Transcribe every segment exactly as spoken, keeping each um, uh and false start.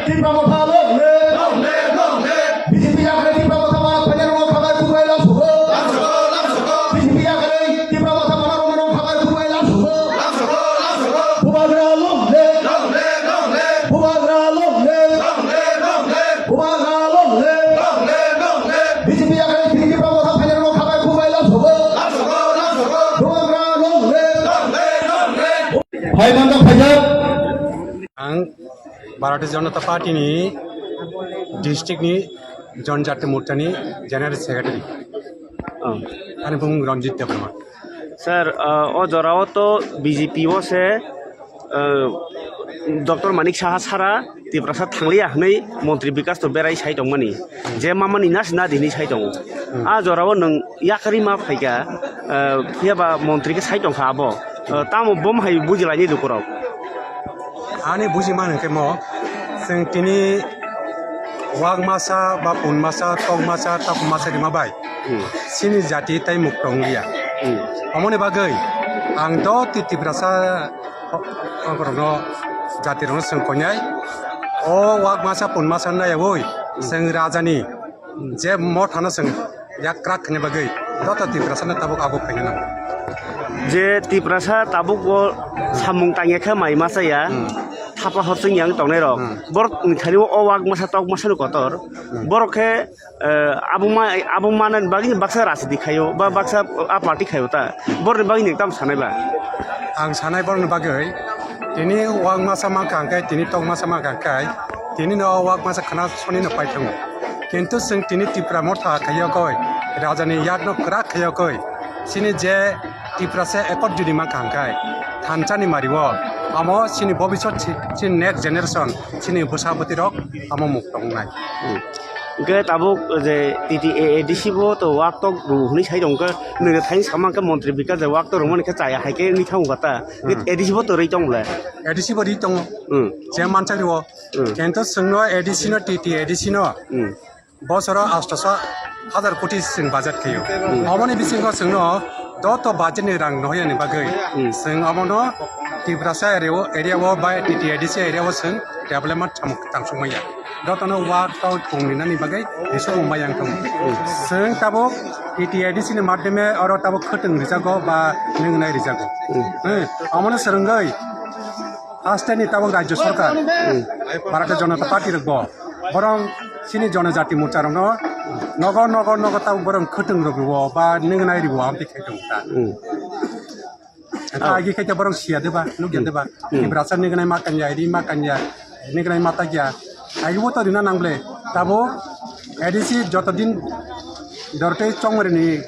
Tipra Motha long live! Long live, long live! B J P yakarwi Tipra Motha mana phaina rwno khabai kubai lam sugo. Lam sugo, lam sugo! B J P yakarwi Tipra Motha mana rwno khabai kubai lam sugo. Lam sugo, lam sugo! Bubagra long live! Long live, long live! Bubagra long live! Long live, long live! Bubagra long live! Long live, long live! B J P yakarwi Tipra Motha phaina rwno khabai kubai lam sugo. Lam sugo, lam sugo! Bubagra long live! Long live, long live! Phai manjak phaijak. Ang Bharatiya Janata Party ni district ni Janjati Morcha ni General Secretary. Oh. Ani bumung Ranjit Debbarma. Sir, uh, o jorao to B J P o se, uh, Doctor Manik Saha sara Tiprasa thangliya hwnwi Montri Bikas to berai sai tongmani. Je mamani nas na dini sai tongo. Hmm. A jorao nwng yakarwi ma phaikha, uh, phiya ba Montri khe sai tongkha abo. Uh, tamo bom hai bujilaini lukurok. Ani buji man hwnkhe mo, chwng tini wak masa, ba pun masa, tok masa, tok masa rima bai. Hmm. Chini jati tai muk tong liya. Hmm. Omoni bagwi ang do ti Tiprasa o-, okorokno jati rokno chwng koinai. O wak masa, pun masa naiyawi chwng rajani je mothano chwng yak krak khaina bagwi joto Tiprasano tabuk abo khaina nango. Je Tiprasa tabuk o samung tangya khe mai masa ya, hmm, thapa hor chwng yang tongnai rok. Hmm. Borok ni thani o wak masa tok masa ni kotor. Hmm. Borok khe, eh, abo ma-, abo manani bagwi baksa rajniti khaio ba baksa a party khaio ta. Borok ni bagwi ni tam sanai ba. Ang sanai borok ni bagwi tini wak masa mankha hwnkhe, tini tok masa mankha hwnkhe, tini no wak masa khna soni no paithango. Kintu chwng tini Tipra Motha khaiyokoi, rajani yadno kwrak khaiyokoi, chini je Tiprasa ekot juni mankha hwnkhe, thansa ni mario, amo chini bobisot chi-, chini next generation, chini bwsa bwtwi rok amo muk tongnai. Hmm. Hwnkhe tabuk je T T A A D C bo to wak tok rw hwnwi sai tong khe, nwng thaini sama khe Montri Bikas je wak tok rwmani khe chaya hai khe wngwi thango kha ta. Hmm. A D C bo to rwi tong le. A D C bo rwi tongo. Hmm. Je manchak rwo. Hmm. Kintu chwngno A D C no, T T A D C no, hmm, bosoro astoso hazar koti chwng budget khaio. Hmm. Oboni bisingo chwngno doto budget ni rang nohya ni bagwi, hmm, chwng obono Tiprasa area o, area o bai T T A D C area o chwng development tang-, tangsuk maya. Dotono wak tau tong rinani bagwi bising maya wng tongo. Hmm. Chwng tabuk T T A D C ni madhyame oro tabuk khwtwng rijago ba nwngnai rijago. Hmm. Hmm. Omono swrwngwi Haste ni tabuk Rajya Sarkar, hmm, Bharatiya Janata Party rok bo, borong chini Janajati Morcha rok no nogo, nogo, nogo tabuk borong khwtwng rok rwo ba nwngnai rwo amtwi khai tongo ta. Hmm. Ta agi khai ta borong siya deba, nukya deba. Hmm. Tiprasa nwngnai ma kanya, ri ma kanya, nwngnai ma takya. Agi bo to rina nang ble. Tabuk A D C joto din dorte chongmari ni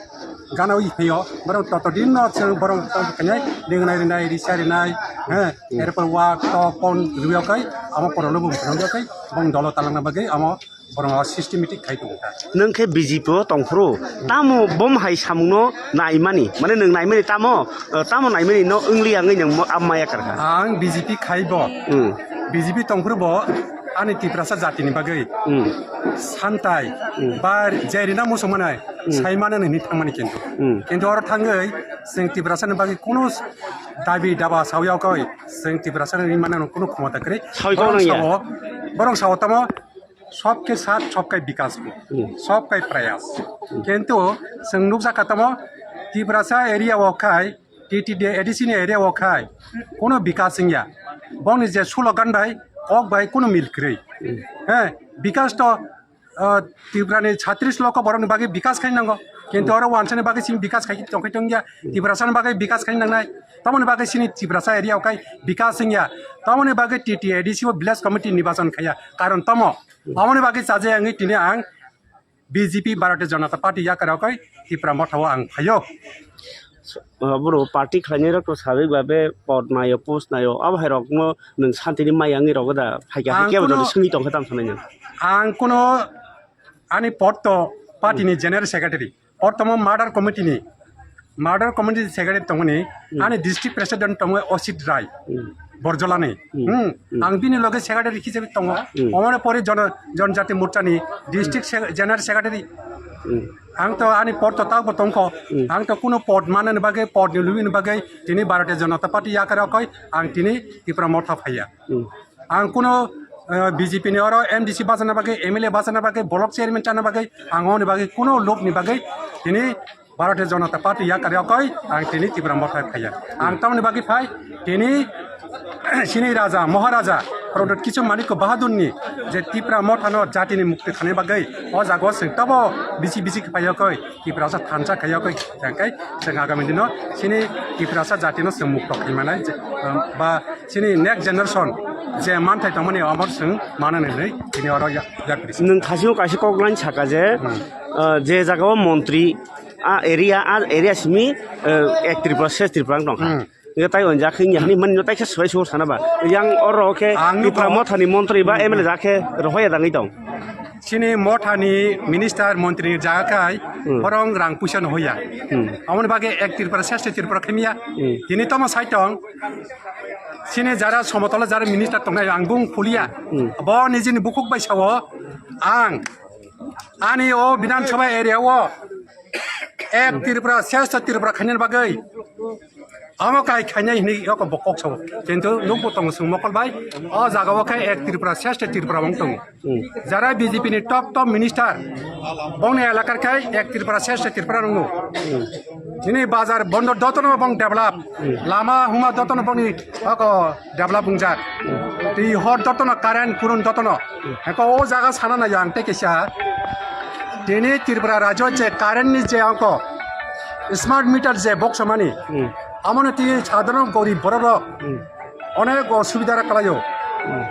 gana wi phaio, borok toto din no chwng borok tong kanya, ringnai ringnai, risa rinai, he, hmm, erpor wak tok pon rwya kai, amo porolo bum rwya kai, bong dolo talangna bagwi amo borok systematic khai tongo ta. Nwng khe B J P o tongphuru, tamo bom hai samung no naimani, mane nwng naimani tamo, eh, tamo naimani no wngli wngwi nwng mo-, amo maya karkha. Ang B J P khai bo, hmm, B J P tongphuru bo ani Tiprasa jati ni bagwi, hmm, santai, hmm, ba je rina muchung manai, hmm, sai mano nini thangmani kintu. Hmm. Kintu oro thangwi chwng Tiprasa ni bagwi kunu dabi daba sawi okoi, chwng Tiprasa ni mano kunu khomota kwrwi. Sawi borok kok nang ya? Sao, borok sao tamo, "Sabke saath sabka vikas ho, hmm, sabka prayas." Hmm. Kintu chwng nukjakha tamo, Tiprasa area o khai, T T D A D C ni area o khai, kunu vikas wngya. Bongni je slogan bai, kok bai kunu mil kwrwi. Hmm. He, vikas to, ah, Tripura ni chhatris lokho borok ni bagwi vikas khai nango. Kintu oro wansani bagwi chini vikas khai tongkhai tongya. Tiprasa ni bagwi vikas khai nangnai. Tamoni bagwi chini Tiprasa area o khai vikas wngya. Tamoni bagwi T T A D C o village committee nibachon khaiya. Karon tamo. Tamoni bagwi chaja wngwi tini ang B J P Bharatiya Janata Party yakarwi khai Tipra Motha o ang phaio. Boro party khlainai rok to sabik babe pod naio, post naio, abo hai rok no nwng santini maya wngwi rogo da? Phaikha hai kebo jodi swngwi tongkha tamo sanai nang. Ang kuno ani pod to party ni general secretary, pod tomo murder committee ni, murder committee secretary tongmani, hmm, ani district president tongo Osit Rai. Hmm. Borjolani. Hmm. Hmm. Hmm. Ang bini loge secretary hisabe tongo. Hmm. Omone pore jon-, Janjati Morcha ni district se-, general secretary. Hmm. Ang to ani pod to tabo tongkho. Hmm. Ang to kuno pod manani bagwi, pod ni lubini bagwi tini Bharatiya Janata Party yakar okoi ang tini Tipra Motha phaiya. Hmm. Ang kuno, B J P ni oro M D C bachana bagwi, M L A bachana bagwi, block chairman chana bagwi, ang oni bagwi kuno lobni bagwi tini Bharatiya Janata Party yakar yakoi ang tini Tipra Motha phaiya. Ang tamoni bagwi phai tini sini raja, Maharaja Pradyut Kishore Manikya Bahadurni je Tipra Mothano jatini mukti khanai bagwi o jaga o chwng tabo bisi bisi khe phai yakoi. Tiprasa thansa khaiyakoi, hwnkhe chwng agami dino chini Tiprasa jatino chwng mukto khaimanai, je, um, ba chini next generation je manthai tongmani amor chwng manani hinwi tini oro ya-, yapri. Nwng khasio kaisa kok line saka je, Hmm. uh, je jagao montri, a area, a area simi, uh, ek Tripura, ses Tripura wng tongkha. Hmm. Nge tai on jakhe ni hani man no tai khe swai sur sana ba. Yang oro khe Ang Tipra nukho. Mothani montri ba M L A jakhe rohoya dangwi tong. Chini mothani minister montri ni jaga khai Hmm. borong rang puisa no hoya. Hmm. Amoni bagwi ek Tripura, sesta Tripura khemiya. Hmm. Tini tomo sai tong. Chini jara somotola jara minister tongnai ang bung khuliya. Hmm. Bo nijini bukhuk bai sao ang ani o Bidhan Sabha area o ek Tripura, sesta Tripura khainani bagwi. Amo kai khainai hinwi yoko bo kok sao. Kintu nukbo tongo chwng mokol bai. O jaga o khe ek Tripura, sesta Tripura wng tongo. Hmm. Jara B J P ni top top minister bongni elakar khai ek Tripura, sesta Tripura wngno. Hmm. Nini bazar bondo dotono bong develop. Hmm. Lama huma dotono bongni oko develop wngjak. Hmm. Twi hor dotono current kurun dotono. Heko o jaga sana na yang te kisa. Tini Tripura rajyo je current ni je angko smart meter je box mani. Hmm. Amoni tini sadharon gorib borok rok Hmm. onek osubidha ra kalayo. Hmm.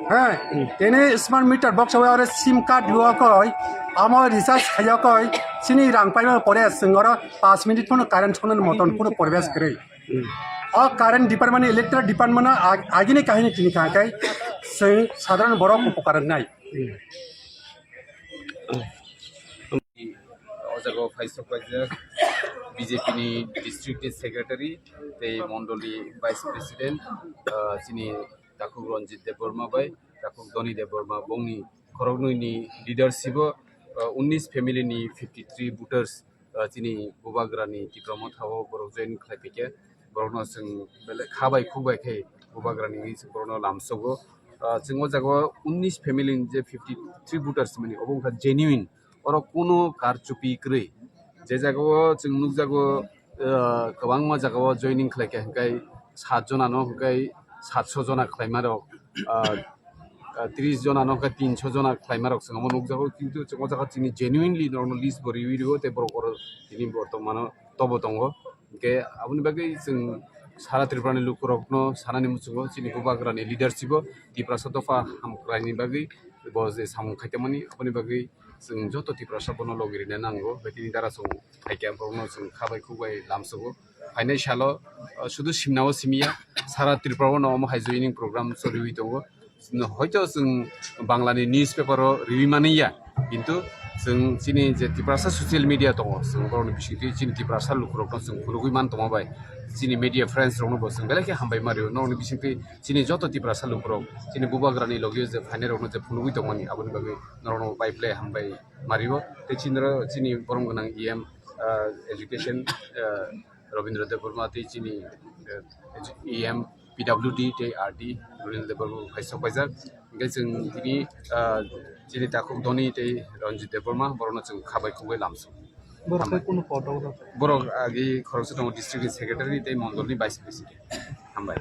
He, Hmm. tini smart meter box ore sim card yo koi, amo recharge khayo koi, sini rang paima pore singoro pas minute phone current phone moton phone pore bes kre. Hmm. O current department, electric department ag-, agini kahini tini kha kai sing sadharon borok upokar nai. Hmm. O jaga o phaisok paijak B J P ni district ni secretary tei mondoli vice president, ah, chini takhuk Ranjit Debbarma bai takhuk Doni Debbarma bongni khoroknwi ni leadership o, ah, unnish family ni fifty three voters, ah, chini Bubagrani Tipra Motha o borok join khlai phaikha. Borokno chwng belai kha bai khuk bai khe Bubagrani wngwi chwng borokno lamsogo. Ah, chwng o jaga o unnish family ni je fifty three voters mani obo wngkha genuine. Oro kuno karchupi kwrwi. Je jaga o chwng nukjago, ah, kwbangma jaga o joining khlai kha hwnkhe sat jona no hwnkhe satso jona khlaima rok, ah, ah, tris jona no hwnkhe tinso jona khlaima rok chwng omo nukjago, kintu chwng o jaga chini genuinely norokno list bo riwi rwo tei borok oro tini bortomano tobo tongo. Hwnkhe aboni bagwi chwng sara Tripura ni lukurokno sanani muchungo chini Bubagrani leadership o Tiprasa dopha hamkraini bagwi bo je samung khaitongmani aboni bagwi chwng joto Tiprasa bono logi rina nango, bai tini dara chwng phaikha borokno chwng kha bai khuk bai lamsogo. Phainai salo, uh, sudu simna o simiya, sara Tripura o no omo hai joining program choliwi tongo. Hoito chwng Bangla ni newspaper o riwi mani ya, kintu chwng chini je Tiprasa social media tongo, chwng borokni bisingtwi chini Tiprasa lukurokno chwng phunugwi man tongma bai chini media friends rokno bo chwng belai khe hambai ma rio. Norokni bisingtwi chini joto Tiprasa lukurok chini Bubagrani logi o je phainai rokno je phunugwi tongmani aboni bagwi norokno bai belai hambai ma rio. Tei chini oro chini borom gwnang E M, ah, education, ah, Rabindra Debbarma tei chini, eh, E M P W D tei R D Rabindra Debbarma bai sok paijak. Hingke chwng tini, ah, chini takhuk Doni tei Ranjit Debbarma borokno chwng kha bai khuk bai lamsok. Borok Hambai. Kunu kotor da? Borok agi khoroksa tongo district ni secretary tei mondol ni vice president. Hambai.